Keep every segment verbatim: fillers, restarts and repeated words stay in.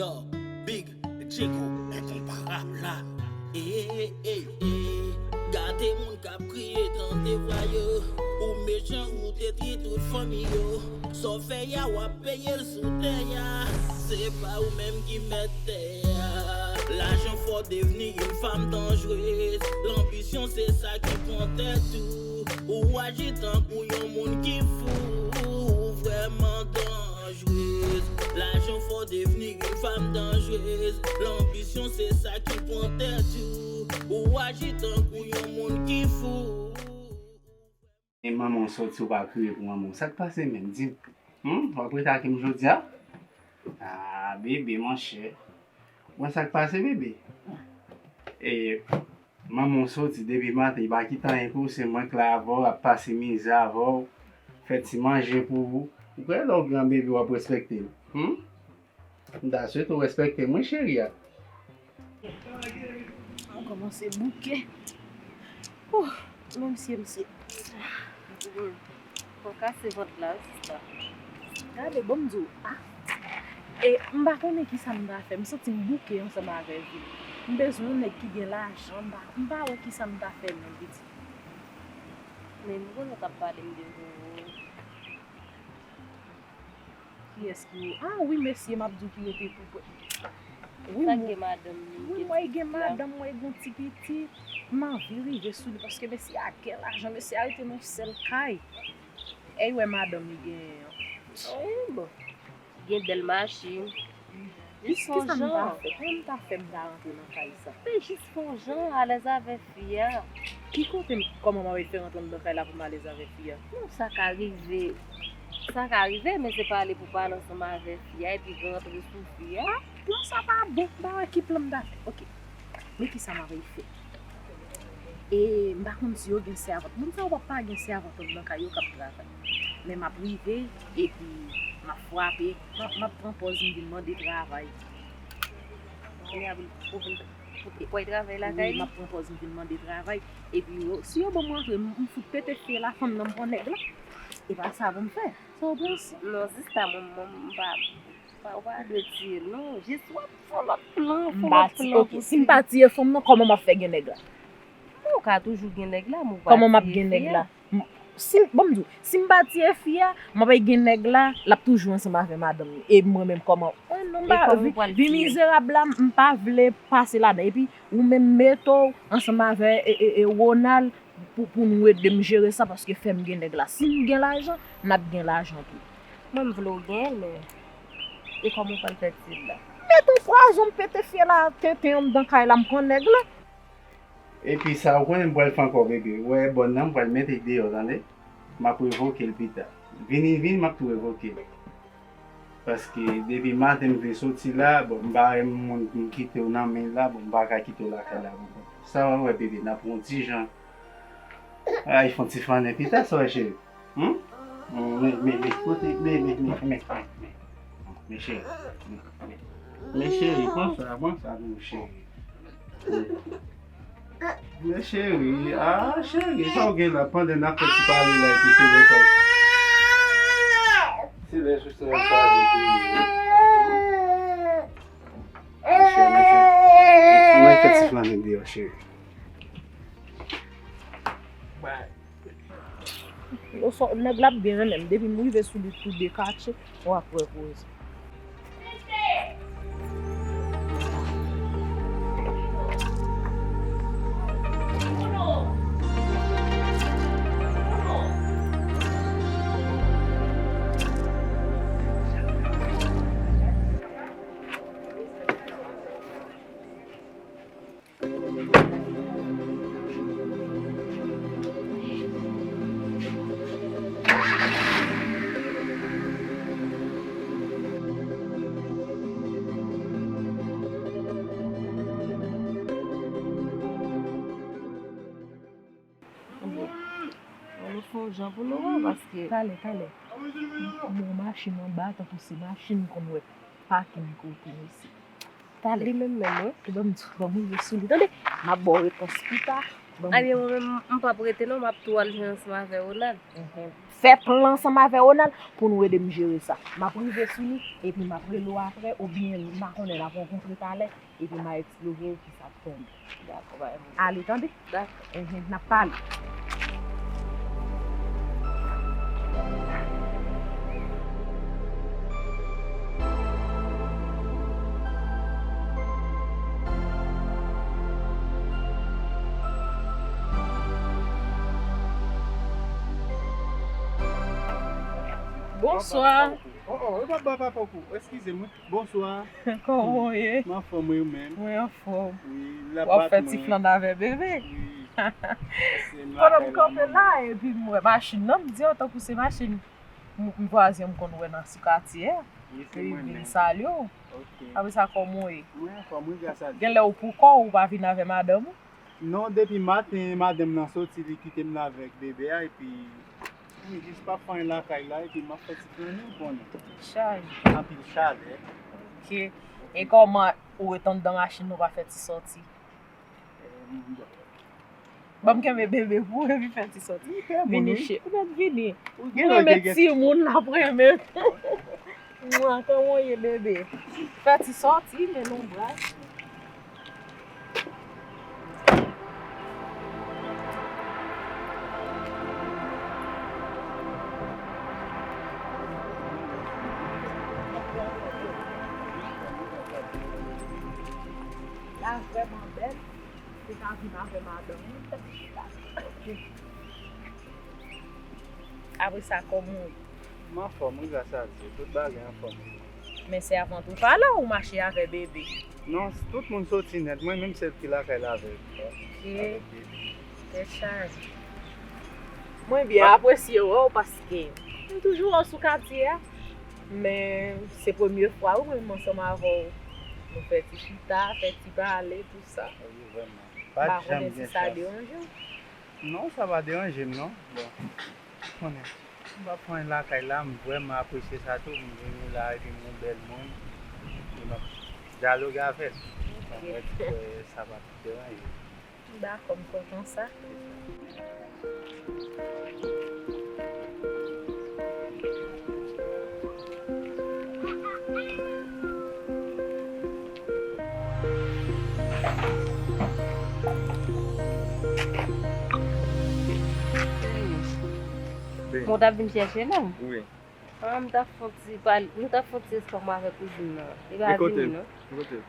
Yo, Big Djeko, enkonparab la. Ey, ey, ey, ey. Gade moun k ap kriye tande vwa yo. Ou mechan, ou detwi tout fanmi yo. Sa w fè a, w ap peye l sou tè a. Se pa ou menm ki mèt tè a. Lajan fè w devni yon fanm danjrez. Lanbisyon se sa ki pran tèt ou. Ou aji tankou yon moun ki fou. Ou vrèman danjrez. Lajan fè w devni yon fanm danjrez. Lanbisyon se sa ki pran tèt ou. Ou aji tankou yon moun ki fou. E manman w soti, ou pa kriye pou manman w. Sa k pase menm? Di m. Hmm? W ap retake m jodi a? Ah, bebe, monchè. Bon, sa k pase, bebe? E, manman w soti depi maten, li pa kite anyen pou ou, se mwen k la avè w, ap pase mizè avè w, fè ti manje pou ou. Ou kwè lè w gran bebe, w ap respekte l? Hmm? M ta swete w respekte mwen, cheri a. Mwen kòmanse bouke. Ouh, men mesye, mesye. Fò kase vant la, sista. Gade, bon, m di w, ah. E m pa konnen kisa m ta fè. M santi m bouke ansanm avè vi. M bezwen yon nèg ki gen lajan. M pa, m pa wè kisa m ta fè, non, pitit. Men m konnen w t ap pale m de Roro. Kiyès ki ou? Ah wi, mesye, m ap di w ki rete tou pre. Wi, sa m gen madanm li, wi, gen mwen gen madanm, mwen gen yon ti pitit. M anvi rive sou li paske mesye a gen lajan, mesye a rete nan yon sèl kay. Èy, wè madanm li genyen an. Wi, bon. Gen bèl machin. Jis fè yon jan. Kisa m ta fè? Kòman m ta fè m ta rantre nan kay sa? Men jis fè yon jan, alèz avè fi a. Ki kote m, kòman m ap fè rantre anndan kay la pou m alèz avè fi a? Non, sa ka rive. Sa ka rive, men se pale pou pale ansanm avè fi a, epi rantre sou fi a. Plan sa pa bon, m pa wè ki plan m ta fè. Oke. Men kisa m ap fè? E m pa konn si yo gen sèvant. Moun sa yo p ap pa gen sèvant anndan kay yo k ap travay. Men m ap rive, epi m ap frape, m ap, m ap pran pòz m vin mande travay. Kounye a pou, pou, pou, pou, pou travay lakay li? Wi, m ap pran pòz m vin mande travay. Epi yo, si yo ban m rantre, m, m fout pete fye la, fanm nan m pran nèg la. E pa sa pou m fè. Sa w panse? Non, sista, mwen, mwen, m pa, pa, ou pa dwe tiye l, non. Jis w ap fè yon lòt plan, fè yon lòt plan pou tiye. M pa ti-, oke, si m pa tiye fanm nan, kòman m ap fè gen nèg la? Ou ka toujou gen nèg la, men ou pa tiye fi a. Kòman m ap gen nèg la? M, si, bon, m di w, si m pa tiye fi a, m ap gen nèg la, l ap toujou ansanm avè madanm li. E mwen menm kòman? Mwen non, m pa, vi, vi mizerab la, m pa vle pase ladan. Epi, ou menm mete w ansanm avè, e, e, e, Ronald pou, pou nou ede m jere sa, paske fè m gen nèg la. Si m gen lajan, n ap gen lajan tou. Mwen, m vle w genyen l, men e kòman w pral fè tiye l la? Mete yon pwazon, m pete fye la, tenten anndan kay la, m pran nèg la. Epi sa, ou konnen m pral fè ankò, bebe. Ou wè bòn nan, m pral mete l deyò, tande? M ap revoke l pita. Vini, vini, m ap tou revoke l. Paske depi maten m vle soti la, bon, m pa renmen moun pou m kite w nan men l la, bon, m pa ka kite w lakay la ankò. Sa w wè, bebe, n ap pran yon ti jan. Ay, fè yon ti flannen pita, sa w wè, cheri? Hmm? Men, men, men, kote, men, men, men, men, men, men, cheri. Men, men. Men, cheri, pran sa, pran sa pou ou, cheri. Men, cheri, ah, cheri, sa w gen la, pandan n ap fè ti pale la, epi se lè sa. Se lè sou sa, sa, epi. Monchè, monchè. Mwen fè ti flannen deyò, cheri. Yo sò, nèg la ap byen renmen m. Depi m rive sou li tou dekatche, w ap wè koze. Ann nou fè yon jan pou nou wè, paske. Talè, talè. M wè machin anba, tankou se machin m konn wè pakin kote, mesye. Talè. Li menm menm, wi. Ban m di, ban m rive sou li. Tande, m ap ba w repons pita. Ebyen, mwen menm, m p ap rete non, m ap tou al jwe ansanm avè Ronald. Fè plan ansanm avè Ronald pou nou ede m jere sa. M ap rive sou li, epi m ap rele w apre, oubyen m pa konnen, n ap rankontre talè, epi m a eksplike w kisa k tonbe. Dakò, pa gen pwoblèm. Ale, tande? Dakò. Enhen, n ap pale. Bonswa. Oh, oh, e pa ba papa w kou. Eskize m, wi. Bonswa. Kòman w ye? M anfòm, wi, ou menm? Mwen anfòm. Wi, l ap bat mwen. W ap fè ti flann avè bebe? Wi. Pandan m kanpe la, epi m wè machin nan, m di, oh, tankou se machin m, m vwazen m konn wè nan sou katye a. Wi, se mwen menm. Li vin salye w. Ok. Apre sa, kòman w ye? Mwen anfòm, wi, gras a Dye. Genlè ou pou kò w, ou pa vin avè madanm ou? Non, depi maten, madanm nan soti, li kite m la avèk bebe a, epi m jis pa fè anyen lakay la, epi m ap fè ti flann, ou konnen. Chay. Anpil chalè. Ok. E kòman ou ret anndan machin, ou pa fè ti sòti? Eh, m, bon. Ban m kenbe bebe pou ou, epi fè ti sòti. Vini, cheri. Ou mèt vini. Ou renmen timoun, l ap renmen. Mwa, kòman w ye, bebe? Fè ti sòti, men non bra. La vrèman bèl. Ou ka vin avè madanm ou. Apre sa, kòman w ye? M anfòm, wi, gras a Dye. Tout bagay anfòm. Men se avan tou pale ou mache avè bebe? Non, tout moun soti nèt. Mwen menm sèl ki lakay la avèk, avèk bebe. Tèt chaje. Mwen byen apresye wè w paske m toujou wè w sou katye a. Men se premye fwa wi mwen menm ansanm avè w. Nou fè ti chita, fè ti pale, tou sa. Wi, vrèman. Pa janm gen chans. M pa konnen si sa deranje w. Non, sa pa deranje m, non. Bon, ou konnen, m pa fè anyen lakay la, m vrèman apresye sa tou, m vini la epi m yon bèl moun, e m ap dyaloge avè l. Mwen di ke sa pa t deranje m. M dakò, m kontan sa. Bon, w t ap vin chèche non? Wi. Ah, m t ap fè yon ti pale, nou t ap fè yon ti eskanm avèk kouzin nan. Li pa vini non. Li kote l?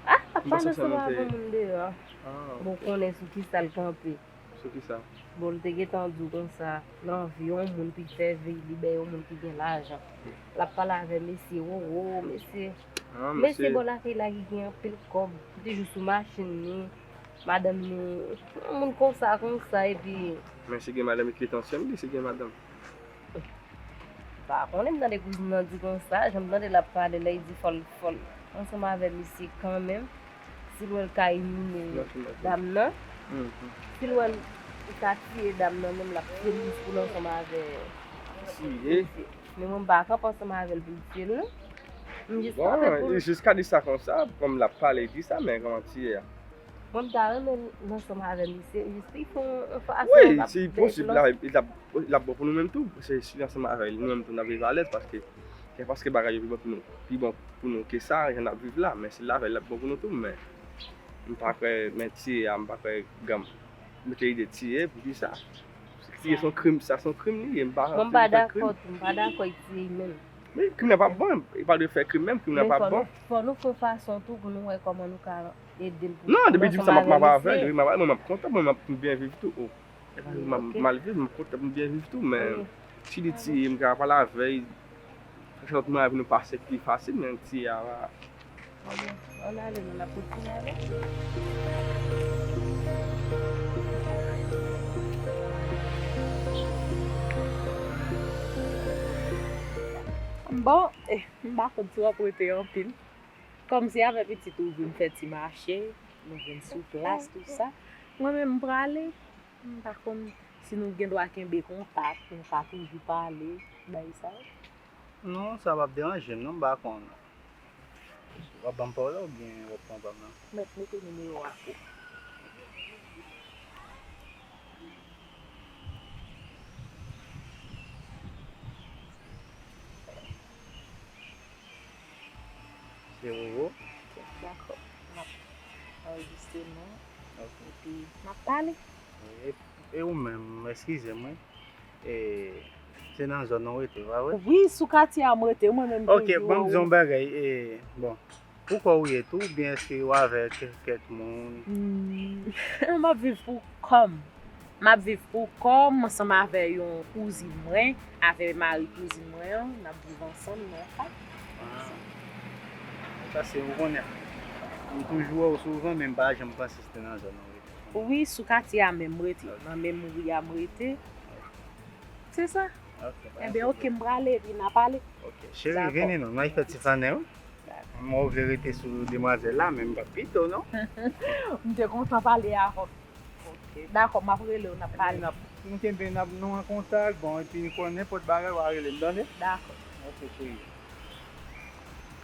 Ah, l ap pale ansanm avè yon moun deyò. Ah. Bon, w konnen sou kisa l kanpe. Sou kisa? Bon, l te gentan di w konsa, l anvi yon moun pou l fè vi li, bay yon moun ki gen lajan. L ap pale avè mesye Roro, mesye. Ah, mesye bò lakay la ki gen anpil kòb, li toujou sou machin li, madanm li, yon moun konsa, konsa, epi. Men si gen madanm, li kite ansyen li, si gen madanm. Pa konnen, m tande kouzin nan di konsa, jan m tande l ap pale la, li di fò l, fò l ansanm avè misye kanmenm, si l wè l ka imine dam nan, si l wè l ka tiye dam nan menm, l ap feliz pou l ansanm avè misye. Men mwen m pa kanpe ansanm avè l pou l tiye l non. M jis kanpe pou l. Bon, li jis ka di sa konsa, kòm l ap pale, li di sa, men kòman tiye a? Mwen m ta renmen l ansanm avè misye, jis li fè yon fason. Wi, si posib, l ap, l ap, l ap bon pou nou menm tou. Se si l ansanm avè l, nou menm tou n ap viv alèz, paske, se paske bagay yo pi bon pou nou, pi bon pou nou ke sa, jan n ap viv la, men si l avè l, l ap bon pou nou tou, men m pa kwè, men tiye a, m pa kwè gam, mete ide tiye, poukisa? Tiye se yon krim, sa se yon krim li ye, m pa renmen fè krim. Mwen m pa dakò tou, m pa dakò tiye menm. Men krim nan p ap bon, li pa dwe fè krim menm, krim nan p ap bon. Men fò nou, fò nou fè fason tou pou nou wè kòman nou ka ede l pou. Non, depi di sa m ap, m ap avè l, wi, m ap, mwen m ap kontan, mwen m ap byen viv tou. Oh. M ap mal viv, m ap kontan pou m byen viv tou, men si li tiye, m ka pale avè l, fè lòt mwayen pou nou pase pi fasil, men tiye a pa. Ann ale, nou n ap kontinye ale. Bon, eh, m pa konn si w ap rete anpil. Kòm se avè pitit ou vin fè ti mache, nou vin sou plas, tou sa. Mwen menm, m prale. M pa konn si nou gen dwa kenbe kontak, nou ka toujou pale, bagay sa yo. Non, sa p ap deranje m, non, m pa konn. W ap ban m pawòl la oubyen w ap pran pa m nan? Mèt mete nimewo a pou. Anrejistre non. Ok. Epi, n ap pale. E, e ou menm, eskize m, wi. E, se nan zòn nan w rete, pa vre? Wi, sou katye a m rete, mwen menm toujou. Ok, ban m di yon bagay, e, bon, pou kò w ye tou, oubyen èske w avè kè-, kèk moun? Hmm, m ap viv pou kò m. M ap viv pou kò m, ansanm avè yon kouzin mwen, avè mari kouzin mwen an, n ap viv ansanm nan yon kay. Ah. Paske ou konnen, m toujou wè w souvan, men m pa janm panse se te nan zòn nan w rete. Wi, sou katye a menm m rete, nan menm ri a m rete. Se sa. Ok, pa gen pwoblèm. Enben, ok, m prale, epi n a pale. Ok, cheri, vini non, n a fè ti flannen, wi. Dakò. Mwen, ou vle rete sou demwazèl la, men m p ap kite w, non. M te kontan pale avè w. Ok. Dakò, m ap rele w, n ap pale. N ap, nou kenbe, n ap, nou an kontak, bon, epi kwa, nenpòt bagay, w a rele m, tande? Dakò. Ok, cheri.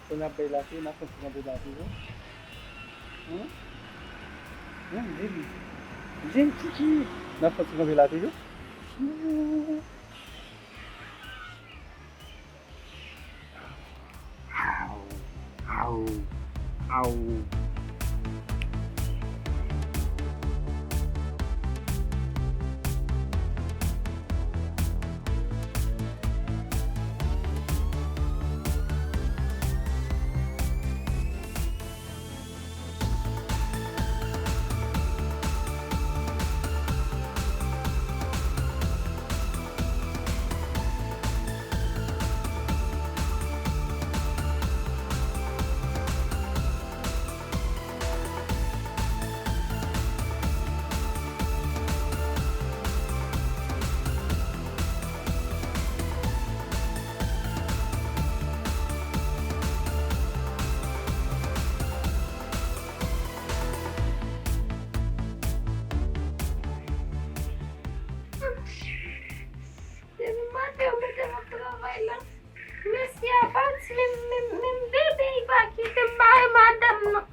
Fò n ap bay la, cheri, n ap fè ti kanpe la toujou. Hum? Hum, baby. Vin, titi. N ap fè ti kanpe la toujou. Aw, aw, aw. Depi maten yo mete m ap travay la. Mesye a pati, menm, menm, menm bebe, li pa kite m bare madanm nan.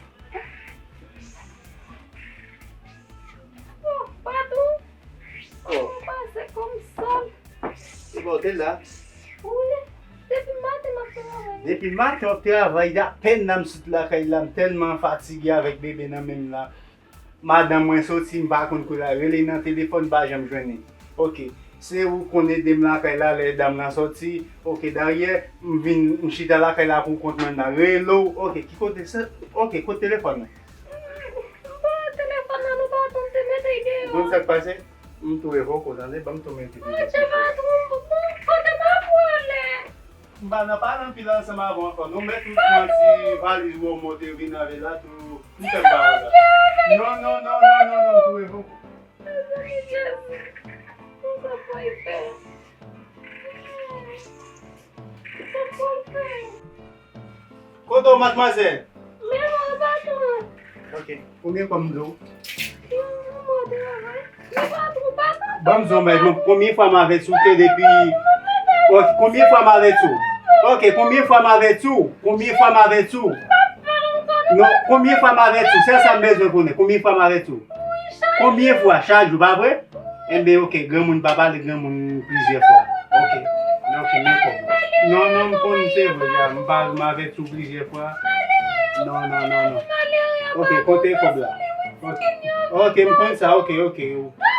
Oh, patwon. Oh. Patwon pase kòm sòl. Se bon, te la? Wi. Depi maten m ap travay. Depi maten w ap travay, apèn nan m sot lakay la, m tèlman fatige avèk bebe nan men m la. Madanm mwen soti, m pa konn kote l al. Rele nan telefòn, m pa janm jwenn li. Ok. Se ou konn ede m lakay la, lè dam lan soti. Ok, dayè, m vin, m chita lakay la pou kont mwen la. Rele w. Ok, ki kote se? Ok, kote telefòn nan? M pa wè telefòn nan, nou pa konn te mete l deyò. Ou konn sa k pase? M tou revoke w, tande? Ban m tou mete telefòn. Adje, patwon, bon, kote patwon ale? M pa nan pale anpil ansanm avè w ankò. Nou mèt ou pran ti valiz ou monte vin avè l la tou. M fè m ba w la. Non, non, non, non, non, non, tou revoke. Mezanmi, Jezi. Kisa pou l fè? Kisa pou l fè? Kote w, madmwazèl? Men mwen, patwon. Ok. Konbyen fwa m di w? Ban m di w, men, konbyen fwa m avèti w ke depi. Ok, konbyen fwa m avèti w? Ok, konbyen fwa m avèti w? Konbyen fwa m avèti w? Non, konbyen fwa m avèti w? Se sa m bezwen konnen. Konbyen fwa m avèti w? Konbyen fwa? Chak jou, pa vre? Enben, ok, granmoun pa pale granmoun plizyè fwa. Ok. Ok, men kòb. Non, non, m konn se vre, ya, m pa, m avèti w plizyè fwa. Non, non, non, non. Ok, kote kòb la? Ok. Ok, m konn sa, ok, ok.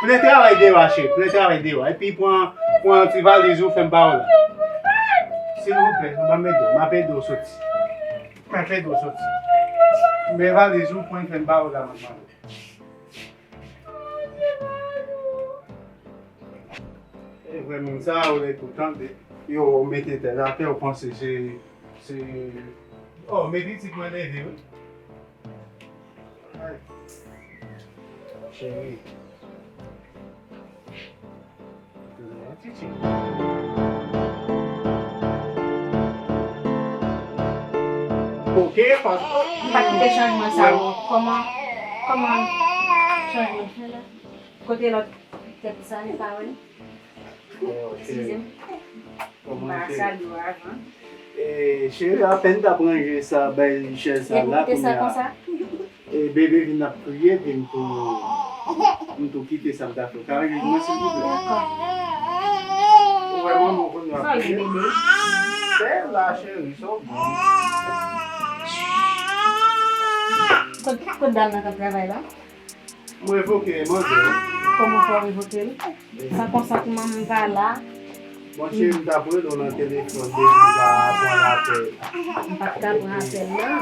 Plen travay deyò a, cheri, plen travay deyò a. Epi pran, pran ti valiz ou, fè m ba w la. Silvouplè, ban m ede w, m ap ede w soti. M ap ede w soti. Men valiz ou, pran, fè m ba w la, m ap mande. E vrè moun sa yo lè toutan de, yo mete tèt atè, yo panse se, se, oh, men pitit mwen leve, wi. Ay. Cheri. Titi. Ok, paske. M pa kite chanjman sa yo. Kòman, kòman chanjman fè la? Kote lòt tèt sa, li pa wè? Eskize m. M pa salye w avan. E, cheri, apèn t ap ranje sa, bay chèz sa la, kounye a. E, bebe vin ap kriye, epi m tou, m tou kite sa m t ap fè. Ka ranje pou mwen, silvouplè? Dakò. Ou wè manman kounye a ap kriye? Sa w ye, bebe? Fè la, cheri, sa w bon. Kot, kot dam nan k ap travay la? Mwen revoke manzè. Kòman w fè w revoke l? San konsantman m pa la. Bon, cheri, m t ap rele w nan telefòn depi w pa pran apèl. M pa t ka pran apèl nan.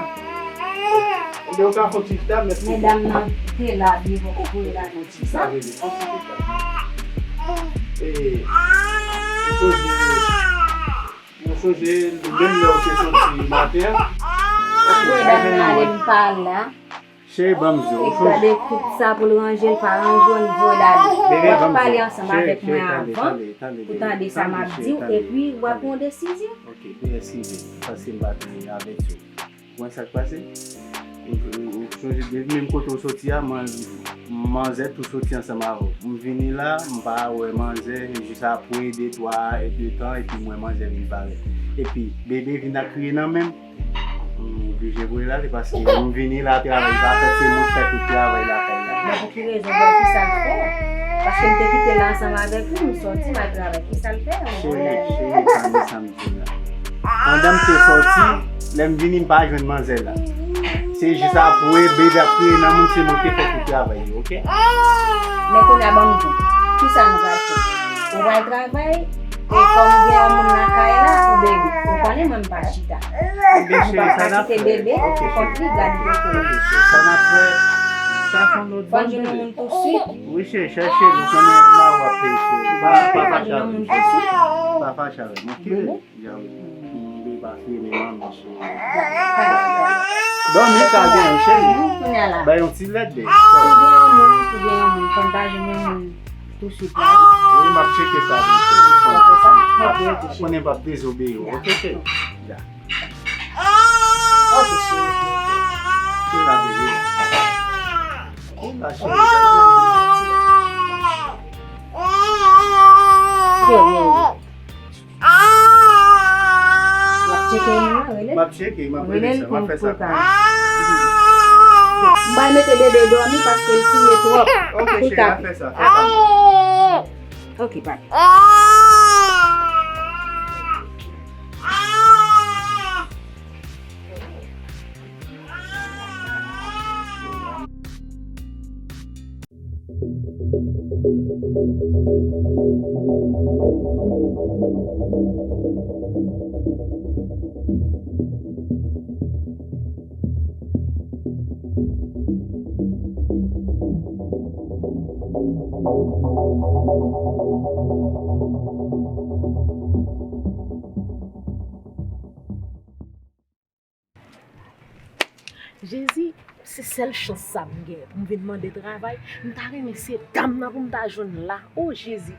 Ebyen, ou ka fè yon ti tap, mèt. Men dam nan te la devan, ou voye l ale. Sa vle di, fè yon ti tap. E, ou sonje, ou sonje, menm lè w te soti maten an, ou voye dam nan ale, m pa la. Cheri, ban m di w, ou sonje. Gade tout sa pou l ranje, l pa ranje, w voye l ale. Bebe, ban m di w. W ap pale ansanm avèk mwen avan pou tande sa m ap di w, epi w ap pran yon desizyon. Ok, bebe, eskize m, paske m pa t avèti w. Ou konn sa k pase? Ou, ou, ou sonje, depi menm kote w soti a, man-, manzè tou soti ansanm avè w. M vini la, m pa wè manzè, e jis apre de, twa è de tan, epi m wè manzè vin parèt. Epi, bebe vin ak kriye nan men m. M oblije voye l ale paske m vini la, travay pa fèt, se mwen k fè tout travay lakay la. Men pou ki rezon, pou ki sa l fè? Paske m te kite l la ansanm avèk ou, m sòti, m al travay. Ki sa l fè? Cheri, cheri, tande sa m di w la. Pandan m te sòti, lè m vini, m pa jwenn manzè la. Se jis apre, bebe ap kriye nan men m, se mwen ki fè tout travay yo, ok? Men kounye a, ban m di w, ki sa nou pral fè? Ou pral travay, e kòm gen yon moun nan kay la, ou bebe. Ou konnen mwen m pa chita. Ebyen, cheri, sa n ap fè. Kite bebe, ok, kont li, gade kote l. Ok, cheri, sa n ap fè. Sa se yon lòt bagay. Fò n jwenn yon moun tousuit. Wi, cheri, chèche l, ou konnen mari w ap peye, cheri. Pa, pa fache avè m, cheri. Pa fache avè m, ok? Bebe? Ya, wi. M bebe pa fini, manman, cheri. Dòmi ka gen, cheri. Kounye a la. Bay yon ti lèt de. Si gen yon moun, si gen yon moun, fò n ta jwenn yon moun. Tousuit la, wi. Wi, m ap tcheke sa pou ou. Ok, ok, cheri. Konnen m p ap dezobeyi w, ok, cheri? Ya. Ok, cheri. Cheri la, bebe. Cheri la, cheri. Yo, yo, yo. W ap tcheke moun nan, rele l. M ap tcheke, m ap rele sa, m ap fè sa. M pral mete bebe dòmi paske l kriye twòp. Ok, cheri, fè sa, fè sa. Ok, papi. Jezi, se sèl chans sa m gen pou m vin mande travay. M ta renmen se dam nan pou m ta jwenn la. O Jezi,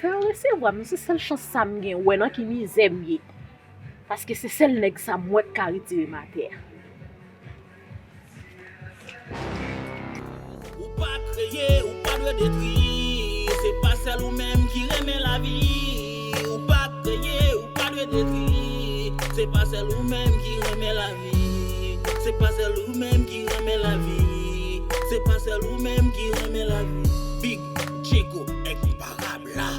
fè yo resevwa m, se sèl chans sa m gen, wè nan ki mizè m ye. Paske se sèl nèg sa m wè k ka retire m atè a. Ou pa kreye, ou pa dwe detwi. Se pa sèl ou menm ki renmen lavi. Ou pa kreye, ou pa dwe detwi. Se pa sèl ou menm ki renmen lavi. Se pa sèl ou menm ki renmen lavi. Se pa sèl ou menm ki renmen lavi. Big Djeko, enparab la.